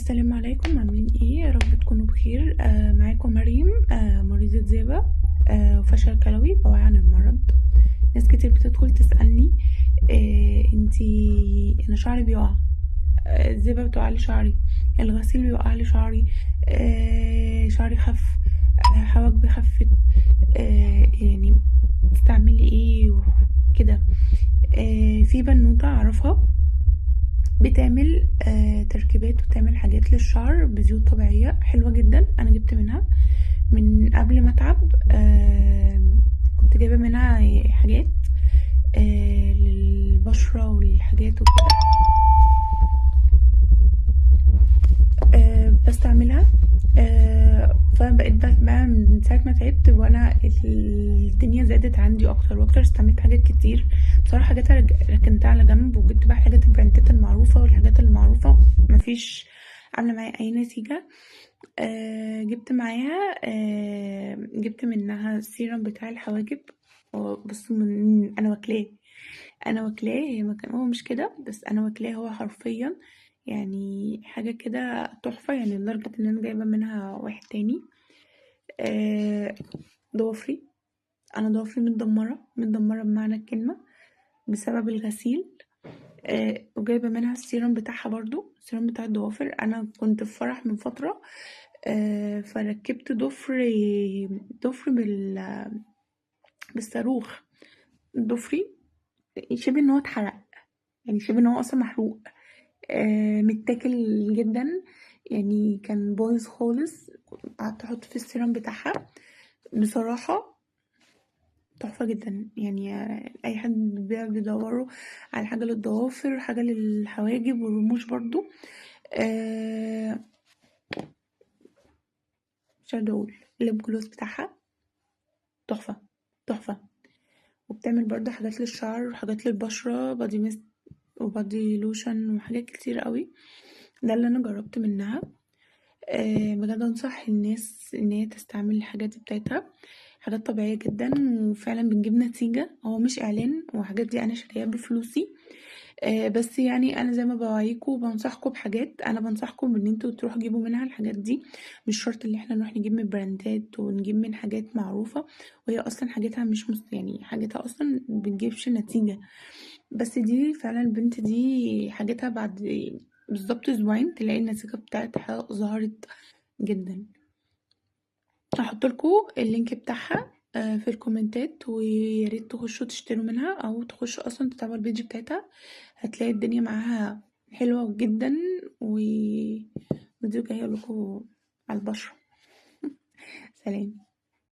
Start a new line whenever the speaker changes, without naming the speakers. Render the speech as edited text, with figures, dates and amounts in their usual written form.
السلام عليكم، عاملين ايه؟ يا رب تكونوا بخير. معاكم مريم، مريضة ذئبة وفشل كلوي بوعي عن المرض. ناس كتير بتدخل تسألني انتي انا شعري بيقع، الذئبة بتقع لي شعري، الغسيل بيوقع لي شعري، شعري خف، حواجبي خفت، يعني تستعملي ايه وكده. في بنوتة اعرفها بتعمل تركيبات وتعمل حاجات للشعر بزيوت طبيعية حلوة جدا. انا جبت منها من قبل ما اتعب، كنت جايبة منها حاجات للبشرة والحاجات وكده، بستعملها. فبقيت بقى من ساعة ما تعبت وانا الدنيا زادت عندي اكتر واكتر. استعملت حاجات كتير بصراحة، حاجات ركنتها على جنب وجبت بقى حاجات البراندات المعروفة والحاجات المعروفة مفيش عاملة معايا اي نتيجة. جبت معاها، جبت منها السيرم بتاع الحواجب. بصوا انا واكلاه، انا واكلاه، هي ما كان هو مش كده بس انا واكلاه، هو حرفيا يعني حاجة كده تحفة، يعني لدرجة ان انا جايبة منها واحد تاني. ضوافري، انا ضوافري متدمرة متدمرة بمعنى الكلمة بسبب الغسيل. وجايبة منها السيرم بتاعها برضو، السيرم بتاع الضوافر. انا كنت في فرح من فترة، فركبت ضفر بالصاروخ. ضفري شبه ان هو اتحرق، يعني شبه ان هو اصلا محروق، متاكل جدا، يعني كان بايظ خالص. قعدت احط في السيرم بتاعها، بصراحة تحفة جدا. يعني اي حد بيدوروا على حاجة للضوافر، حاجة للحواجب والرموش برضو. مش قادرة اقول، ال lip gloss بتاعها تحفة تحفة. وبتعمل برضو حاجات للشعر وحاجات للبشرة، body mist و body lotion وحاجات كتير قوي. ده اللي انا جربت منها. بجد انصح الناس ان هي تستعمل الحاجات دي بتاعتها، حاجات طبيعية جدا وفعلا بتجيب نتيجة. هو مش اعلان، وحاجات دي انا شاريها بفلوسي، بس يعني انا زي ما بوعيكم وبنصحكم بحاجات، انا بنصحكم ان انتوا تروحوا تجيبوا منها الحاجات دي. مش شرط ان احنا نروح نجيب من براندات ونجيب من حاجات معروفة وهي اصلا حاجتها مش يعني حاجتها اصلا بتجيبش نتيجة. بس دي فعلا البنت دي حاجتها بعد بالظبط اسبوعين تلاقي النتيجة بتاعتها ظهرت جدا. هحط لكم ال link بتاعها في الكومنتات، ويا ريت تخشوا تشتروا منها او تخشوا اصلا تتابعوا ال page بتاعتها، هتلاقي الدنيا معاها حلوة جدا. وفيديو جاي لكم على البشرة. سلام.